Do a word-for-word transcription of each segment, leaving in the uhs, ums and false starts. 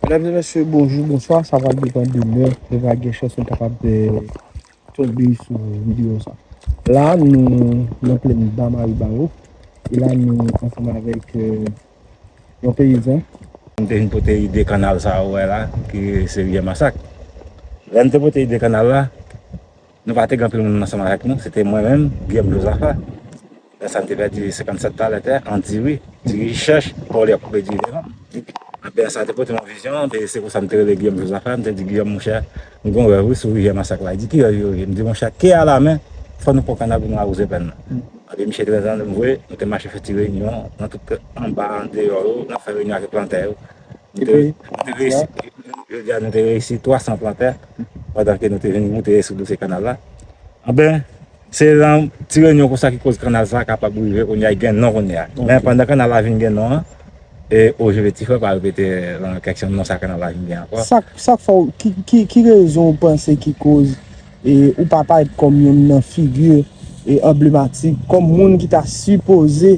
Medam e mesye, bonjou, bonswa. Sa pral depann de lè nou va gen chans nou kapab, eh, tonbe sou videyo sa. La, nou nan plèn Ba Maribaro. E la, nou ansanm avèk, eh, yon peyizan. M te vin pote ide kanal sa ou wè la, ki se Rivyè Masak. Lè m te pote ide kanal la, nou pa te gen anpil moun ansanm avèk nou, se te mwen menm, Guillaume Josaphat. Lè sa m te pèdi senkannsèt talè tè an diri, diri chèch, pa w lè koupe diri devan. Anben sa te pote m yon vizyon, anben se konsa m te rele Guillaume Josaphat, m te di, Guillaume, monchè, m gen yon rèv wi sou Rivyè Masak la. Li di, ki rèv yo ye? M di, monchè, ke a la men, fò nou pran kanal pou nou awouze pèn nan. Anben misye te tande m vre, nou te mache fè ti reyinyon nan tout anba, andeyò yo, n ap fè reyinyon avèk plantè yo. Nou te, nou te reyisi, jodi a nou te reyisi twa san plantè, pandan ke nou te vin moute sou dosye kanal la. Anben, se nan ti reyinyon konsa ki koz kanal sa kapab rive kounye a, gen non kounye a. Men pandan kanal la vin gen non an, e O G V Tifrè pa repete nan kèksyon non sa kanal la vin gen ankò. Sa, sa k fè w, ki, ki, ki rezon ou panse ki koz, e, ou pa parèt kòm youn nan figi, e, anblematik, kòm moun ki ta sipoze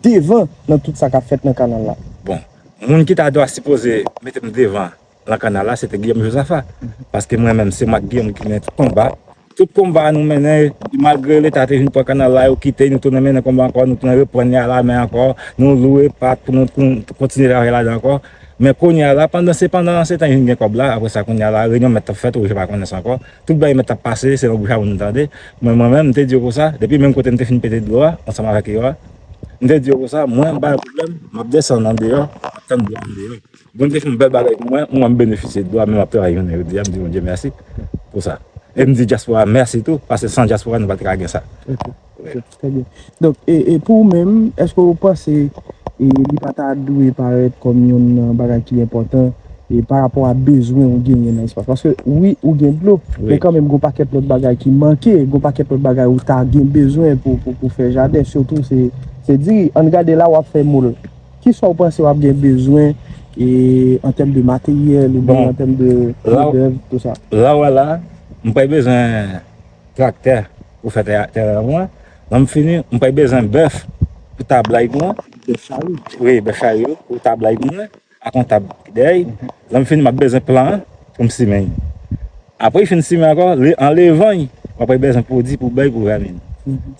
devan nan tout sa k ap fèt nan kanal la? Bon, moun ki ta dwa sipoze mete m devan nan kanal la, se te Guillaume Josaphat. Paske mwen menm, se mwen ak Guillaume ki mennen tout konba. Tout konba nou mennen, malgre Leta te vin pran kanal la, yo kite, nou tounen mennen konba ankò, nou tounen reprann li alamen ankò, nou loure pat pou nou, pou nou kontinye travay ladan ankò. Men kounye a la, pandan se, pandan se tan vin gen kòb la, apre sa kounye a la, reyinyon mèt t ap fèt, ou je pa konnen sa ankò. Tout bagay mèt t ap pase, se nan bouch a moun nou tande. Men mwen menm, m te di yo konsa, depi menm kote m te fin pete dlo a, ansanm avèk yo a, m te di yo konsa, mwen, m pa gen pwoblèm, m ap desann andeyò, m ap tann dlo a andeyò. Bondye fè yon bèl bagay pou mwen, mwen m benefisye de dlo a, men m ap travay jounen jodi a, m di Bondye mèsi pou sa. E m di dyaspora mèsi tou, paske san dyaspora nou pa t ka gen sa. Ok, ok, trè byen. Donk, e, e pou ou menm, èske ou panse, e, li pa ta dwe parèt kòm youn nan bagay ki enpòtan, e, pa rapò a bezwen ou genyen nan espas? Paske wi, ou gen dlo, men kanmenm gon pakèt lòt bagay ki manke, gon pakèt lòt bagay ou ta gen bezwen pou, pou, pou fè jaden, sitou se, se diri. Ann gade la w ap fè moul. Kisa w panse w ap gen bezwen, e, an tèm de materyèl oubyen an tèm de medèv, tou sa? La w wè la, m pral bezwen traktè pou fè tè, teren an pou mwen. Lè m fini, m pral bezwen bèf pou tablay pou mwen. Bèf chari? Wi, bèf chari yo pou tablay pou mwen, ak yon tab ki dèyè. Lè m fini, m ap bezwen plan an pou m simen. Apre l fin simen ankò, an levan, w ap bezwen pwodui pou bèy pou vèmin.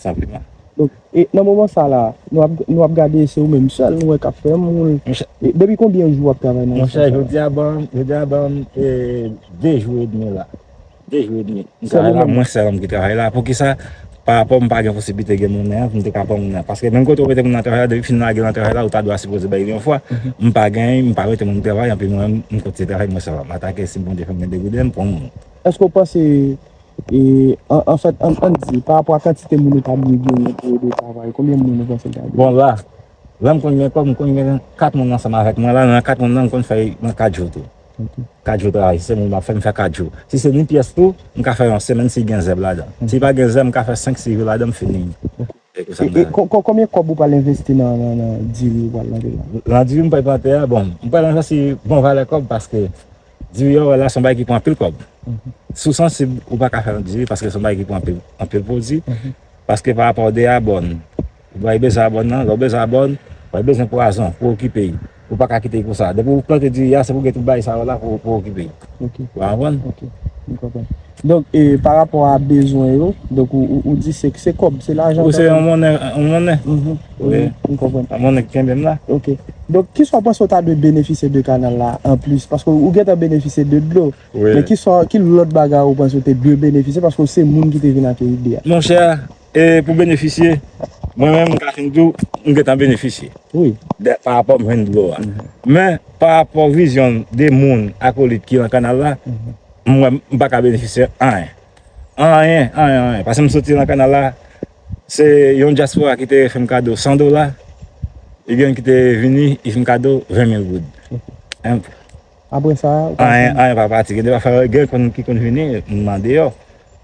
Senpleman. Donk, e nan moman sa la, nou ap, nou ap gade se ou menm sèl, nou wè k ap fè moul. Depi konbyen jou w ap travay nan espas sa? Monchè, jodi a ban m, jodi a ban m, e, de jou edmi la. De jou edmi. M travay la, mwen sèl ki travay la. Poukisa? Pa rapò m pa gen posiblite gen moun nan, pou m te ka pran moun nan. Paske menm kote w mete moun nan travay la, depi fin lage l nan travay la, ou ta dwe sipoze bay li yon fwa. M pa gen, m pa mete moun travay, anpi mwen, m kontinye travay mwen sèl. M atake, si Bondye fè m gen de gouden, m pran moun. Èske w panse E, an, anfèt, ann, ann di, pa rapò a kantite moun ou ta dwe genyen pou ede w travay, konbyen moun ou panse l ta dwe? Bon, la, lè m konn gen kòb, m konn gen kat moun ansanm avèk mwen la, nan kat moun nan, m konn fè nan kat jou tou. Kat jou travay, si se moun m ap fè, m fè kat jou. Si se ni pyès tou, m ka fè yon semèn si gen zèb ladan. Si pa gen zèb, m ka fè senk, sis jou ladan, m fini. E, e, e, ko-, ko-, konbyen kòb ou pral envesti nan, nan, nan diri ou pral plante la? Nan diri m pral plante a, bon, m pral envesti bon valè kòb paske diri a, w wè la, se yon bagay ki pran anpil kòb. Si w sansib, ou pa ka fè diri paske se yon bagay ki pran anpil, anpil pwodui. Paske pa rapò de abòn, ou pral bezwen abòn nan, lè w bezwen abòn, ou pral bezwen pwazon pou okipe l. Ou pa ka kite l konsa. Depi w plante diri a, se pou gen tout bagay sa yo la pou, pou okipe l. Ok. Ou konprann? Ok, m konprann. Donk, e, pa rapò a bezwen yo, donk ou, ou, ou di se, se kòb, se lajan. Wi, se yon monnen, yon monnen. Wi, m konprann. Yon monnen ki kenbe m la. Ok. Donk, kisa w panse w ta dwe benefisye de kanal la anplis? Paske ou gentan benefisye de dlo. Wi. Men kisa, ki lòt bagay ou panse w te dwe benefisye paske w se moun ki te vin ak ide a? Monchè, e pou benefisye, mwen menm, m ka fin di w, m gentan benefisye. Wi. De, pa rapò m jwenn dlo a. Men, pa rapò vizyon de moun akolit ki nan kanal la, m wè m pa ka benefisye anyen. Anyen, anyen, anyen. Paske m soti nan kanal la, se yon dyaspora ki te fè m kado san dola, e gen ki te vini, li fè m kado ven mil goud. Apre sa, ou pa... Anyen, anyen pa pati. Gen de pafwa, gen konn, ki konn vini, m andeyò.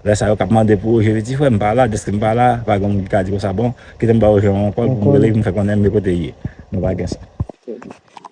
Lè sa yo k ap mande pou Roger Petit Frère, m pa la. Dèske m pa la, pa gen moun ki ka di konsa, bon, kite m ba Roger yon kòl pou m rele, pou m fè konnen men kote l ye. Nou pa gen sa.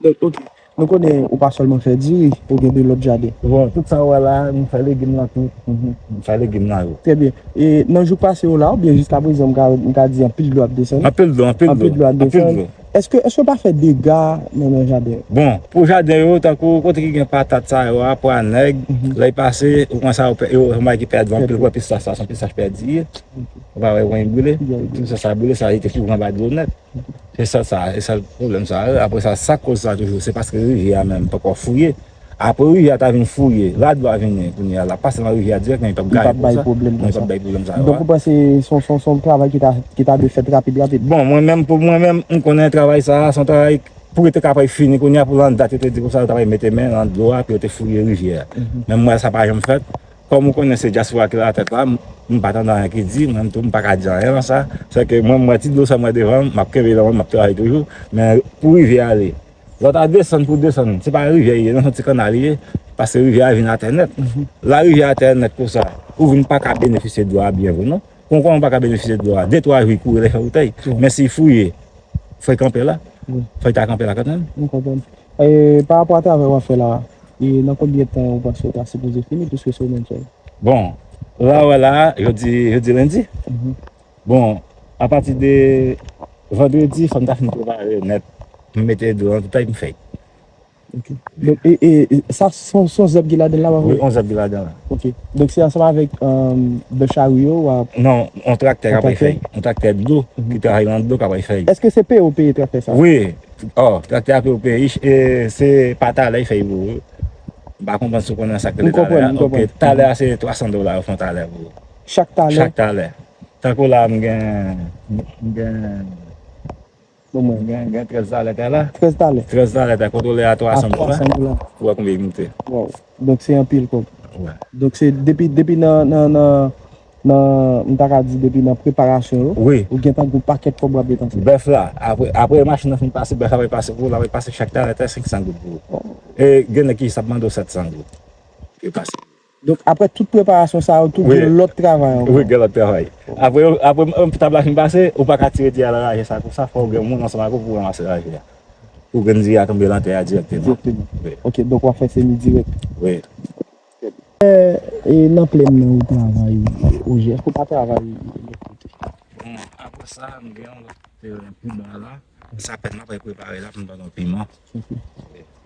Donk, ok. Nou konnen ou pa sèlman fè diri, ou gen de lòt jaden. Bon, tout sa ou wè la, m fè legim nan tou. M fè legim nan yo. Trè byen. E nan jou k pase yo la, oubyen jiskaprezan, m ka, m ka di anpil dlo ap desann? Anpil dlo, anpil dlo. Anpil dlo ap desann. Èske, èske w pa fè dega nan, nan jaden? Bon, pou jaden yo, tankou kote ki gen patat sa yo a, pwa nèg, lè y pase, ou konn sa yo pè- yo, yo ki pèdi anpil, Pèdi. Wè pistach sa, se yon pistach pèdi ye. Ou pa wè, wè, brile. Tout sa, sa brile, sa, li te kouvri anba dlo nèt. Se sa, sa, se sa pwoblèm sa. Apre sa, sa k koz sa toujou, se paske rivyè a menm poko fouye. Apre rivyè a ta vin fouye, la dlo a vini kounye a la, pase nan rivyè a dirèk, men li p ap gaye pou sa. Non, li p ap bay pwoblèm sa yo. Donk, ou panse se yon, se yon, se yon travay ki ta, ki ta dwe fèt rapid, rapid? Bon, mwen menm, pou mwen menm, m konnen travay sa a, se yon travay pou yo te ka fini kounye a, pou lan dat yo te di konsa, yo ta pral mete men nan dlo a, pou yo te fouye rivyè a. Men m wè sa pa janm fèt. Kòm ou konnen se dyaspora ki la tèt la, m m pa tande anyen ki di, mwen tou m pa ka di anyen nan sa. Se ke mwen, m wè ti dlo sa m wè devan m, m ap kenbe nan men m, m ap travay toujou. Men pou rivyè a ale, lè w ta desann pou desann, se pa rivyè li ye, non, se yon ti kanal li ye, paske rivyè a vin atè nèt. La rivyè atè nèt konsa, ou vin pa ka benefisye dlo a byen vre, non. Kon kòman w pa ka benefisye dlo a? De twa jou, li kouri, li fè woutèy. Men si l fouye, fò l kanpe la. Fò l ta kanpe la kanmenm. M konprann. E, pa rapò a travay w ap fè la, e nan konbyen tan ou panse w ta sipoze fini, piske se ou menm sèl? Bon, la w wè la, jodi, jodi lendi. Bon, apati de vandredi, fò m ta fin prepare nèt. M mete dlo nan tout, epi m fè l. Ok. Donk, e, e, e, sa, se yon, se yon zèb ki ladan l la, pa vre? Wi, yon zèb ki ladan la. Ok. Donk, se ansanm avèk um, The Chariot w ap. Non, yon traktè k ap fè l. Yon traktè dlo, ki travay nan dlo, k ap fè l. Èske se peye w peye traktè sa? Wi. Oh, traktè a peye w peye. E se pa talè l fè l pou ou. M pa konprann si w konnen sa k rele talè a. Ok, talè a se twa san dola yo fè yon talè pou ou. Chak talè? Chak talè. Tankou la, m gen, m gen Bon, mwen gen, gen trèz talè tè la. Trèz talè. Trèz talè tè, kontwole a twa san dola. Pou wè konbyen li moute. Wow. Donk se anpil kòb. Wi. Donk se depi, depi nan, nan, nan, nan, m ta ka di depi nan preparasyon yo, wi, ou gentan gen yon pakèt kòb w ap depanse. Bèf la, apre, apre machin nan fin pase, bèf la pral pase pou ou, l ap pase chak talè tè senk san goud pou ou. E gen nèg ki jis ap mande w sèt san goud. Yo pase. Donk, aprè tout preparasyon sa yo, tou gen lòt travay ankò. Wi, gen lòt travay. Apre, apre tab la fin pase, ou pa ka tire diri a nan raje sa konsa, fò w gen moun ansanm ak ou pou ranmase raje a. Pou grenn diri a tonbe nan tè a dirèkteman. Dirèkteman. Ok, donk w ap fè semi dirèk. Wi. E nan plèn nan ou travay, Oje, èske w pa travay lòt kote? Bon, apre sa, m gen yon lòt teren pi ba la. Sa pèt m ap prepare la pou m ba nou piman.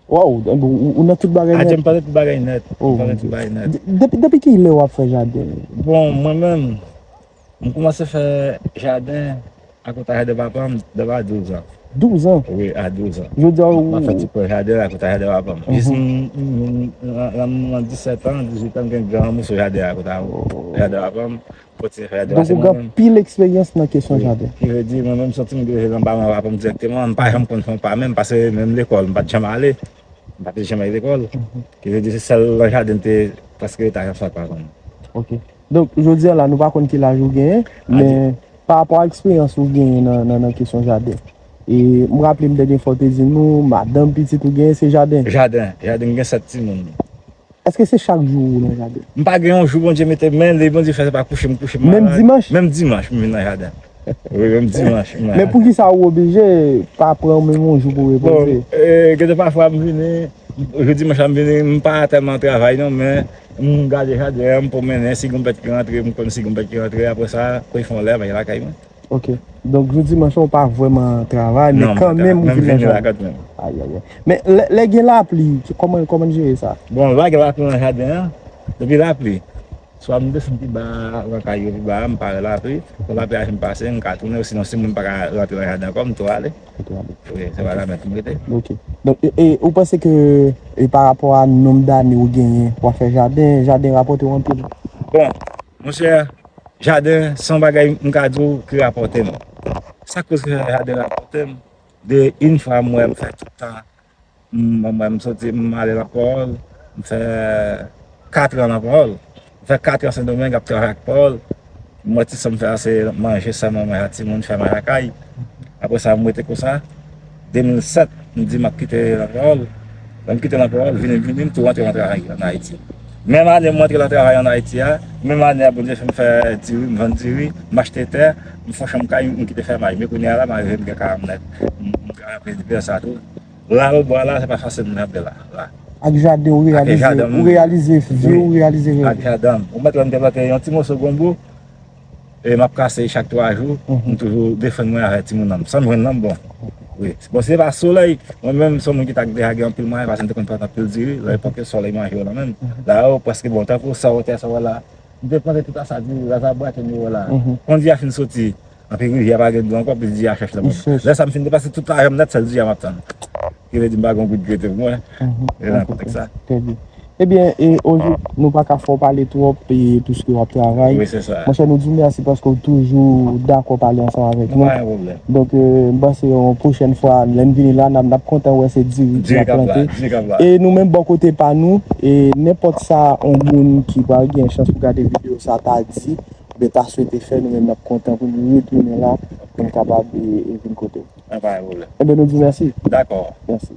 Waw, ou nan tout bagay nèt. Adye, m pale tout bagay nèt. M pale tout bagay nèt. Depi, depi ki lè w ap fè jaden? Bon, mwen menm, m kòmanse fè jaden akote jaden papa m depi a douz an. Douz an? Wi, a douz an. Jodi a ou. M ap fè ti pwè jaden akote jaden papa m. Jis m, m, m, m, m, nan disèt an, dizuit an, m gen gran moso jaden akote jaden papa m. Kontinye fè jaden. Donk ou gen anpil eksperyans nan kesyon jaden. Ki vle di, mwen menm, m santi m gen anba men papa m dirèkteman. M pa janm konn fè yon pa menm, paske menm lekòl, m pa t janm ale. M pa t janm al lekòl. Ki vle di, se sèl nan jaden m te prèske rete a chak fwa pa konn. Ok. Donk, jodi a la, nou pa konn ki laj ou genyen, men pa rapò a eksperyans ou genyen nan, nan, nan kesyon jaden. E m raple m dènye fwa w te di nou, madanm, pitit ou genyen, se jaden. Jaden. Jaden, m gen sèt timoun. Èske se chak jou ou nan jaden? M pa gen yon jou Bondye mete m, men lè Bondye fè se pa kouche m kouche m malad. Menm dimanch? Menm dimanch m vin nan jaden. Wi, menm dimanch m nan jaden. Men poukisa ou oblije pa pran menm yon jou pou w repoze? Bon, e, gen de pafwa m vini, jou dimanch la m vini, m pa tèlman travay non, men m gade jaden an, m pwomennen, si gen yon bèt ki rantre, m konn si gen yon bèt ki rantre, apre sa, pou l fè yon lè, m al lakay mwen. Ok. Donk, jou dimanch lan, ou pa vrèman travay, men kanmenm ou vin nan jaden. Ayayay. Men lè, lè gen lapli, kòman, kòman n jere sa? Bon, lè gen lapli nan jaden an, depi lapli, swa m desann pi ba, nan kay yo pi ba a, m pare lapli. Lè lapli a fin pase, m ka tounen, sinon si moun pa ka rantre nan jaden ankò, m tou ale. Ou tou ale. Wi, se pa la menm pou m rete. Ok. Donk, e, e, ou panse ke, e, pa rapò a nonb dane ou genyen, w ap fè jaden, jaden rapòte w anpil? Bon, monchè, jaden se yon bagay m ka di w ki rapòte m. Sa k koz ki fè jaden rapòte m? De yon fwa m wè m fè tout tan, m, m, m soti, m ale nan Pòl, m fè kat an nan Pòl. M fè kat an Sendomeng ap travay ak Pòl. M wè ti sa m fè a se manje sèlman, manje a timoun, fè manje lakay. Apre sa, m rete konsa. De mil sèt, m di m ap kite nan Pòl. Lè m kite nan Pòl, vini, vini, m tou rantre nan travay ann Ayiti. Menm ane m rantre nan travay ann Ayiti a, menm ane a Bondye fè m fè diri, m vann diri, m achte tè, m fè yon chanm kay, m kite fèmay. Men kounye a la, m arive m gen karann nèt. M, m ka rantre divès sa tou. La, lòtbò a la, se pa fasil m rantre la, la. Ak jaden ou reyalize, ou reyalize vye, ou reyalize rèv ou. Ak jaden m. Ou mèt wè m te plante yon ti moso gonbo, e m ap kase chak twa jou, m toujou defann mwen avèk timoun nan m. Sa m jwenn nan m bon. Wi. Bon, si se pa solèy, mwen menm, se yon moun ki ta deja gen anpil mwayen, paske m te konn plante anpil diri, nan epòk yo, solèy manje yo nan menm. La, yo, prèske bon, tankou sa, wotè sa, wè la. M te plante tout sa, diri, la, sa, bwate, nou wè la. Kon diri a fin soti, anpi rivyè pa gen dlo ankò, pi diri a chèch nan menm. Lè sa, m fin depase tout lajan m nèt, sèl diri a m ap tann. Ki vle di m pa gen yon gout grete pou mwen. E nan kontèks sa. Trè byen. Ebyen, e, Ozi, nou pa ka fè w pale twòp, e, piske w ap travay. Wi, se sa. Monchè, nou di w mèsi paske w toujou dakò pale ansanm avèk nou. Pa gen pwoblèm. Donk, e, m panse yon pwochèn fwa, lè n vini la, n ap, n ap kontan wè se diri ki ap plante. Diri k ap la, diri k ap la. E nou menm, bò kote pa nou, e nenpòt sa, yon moun ki pral gen chans pou gade videyo sa ta di, oubyen ta swete fè, nou menm, n ap kontan pou n retounen la, pou n kapab, e, e vin kote w. Pa gen pwoblèm. Ebyen, nou di w mèsi. Dakò. Mèsi.